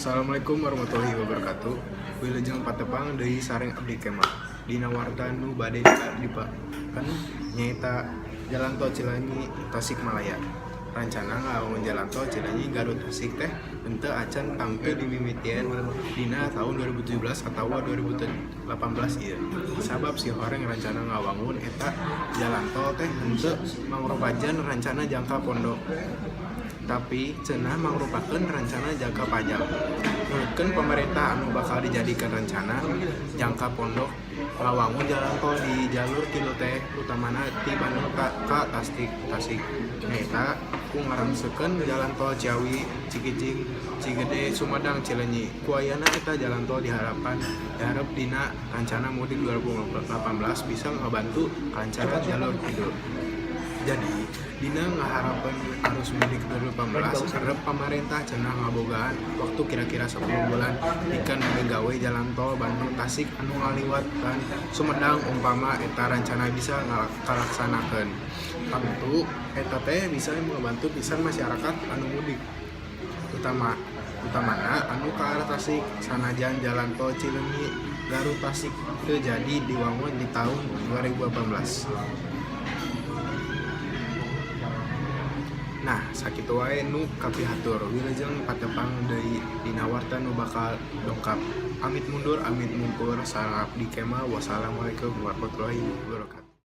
Assalamualaikum warahmatullahi wabarakatuh. Wilujeng patepang deui sareng abdi Kemal. Dina warta nu bade dipaken nyaeta Jalan Tol Cileunyi Tasikmalaya. Rancana ngawangun jalan tol Cileunyi Garut Tasik teh henteu acan tangtu dimimitian dina tahun 2017 atawa 2018 ieu. Sabab sihoreng rancana ngawangun eta jalan tol teh henteu mangrupajan rancana jangka pondok, tapi cenah mangrupakeun rancana jangka panjang. Nurutkeun pamarentah, anu bakal dijadikeun rancana jangka pondok ngawangun jalan tol di jalur tilu teh utamana ti Bandung ka Tasik Tasik nyaeta ku ngarangsekeun jalan tol Ciawi Cikijing Cigede Sumedang Cileunyi. Ku ayana eta jalan tol diharapan diharep dina rancana mudik 2018 bisa ngabantu kalancaran jalur kidul. Jadi dina ngaharapeun arus mudik 2018, arep pamarentah cenah ngabogaan waktu kira-kira 10 bulan pikeun gawe jalan tol Bandung Tasik anu ngaliwatan Sumedang. Umpama eta rancana bisa kalaksanakeun, tangtu eta teh bisa ngabantu pisan masyarakat anu mudik, utamana anu ka arah Tasik, sanajan jalan tol Cileunyi Garut Tasik teu jadi diwangun di tahun 2018. Nah, sakitu wae nu kapihatur. Wilujeng patepang deui dina warta nu bakal dongkap. Amit mundur, amit mungkur. Sareng abdi Kemal. Wassalamualaikum warahmatullahi wabarakatuh.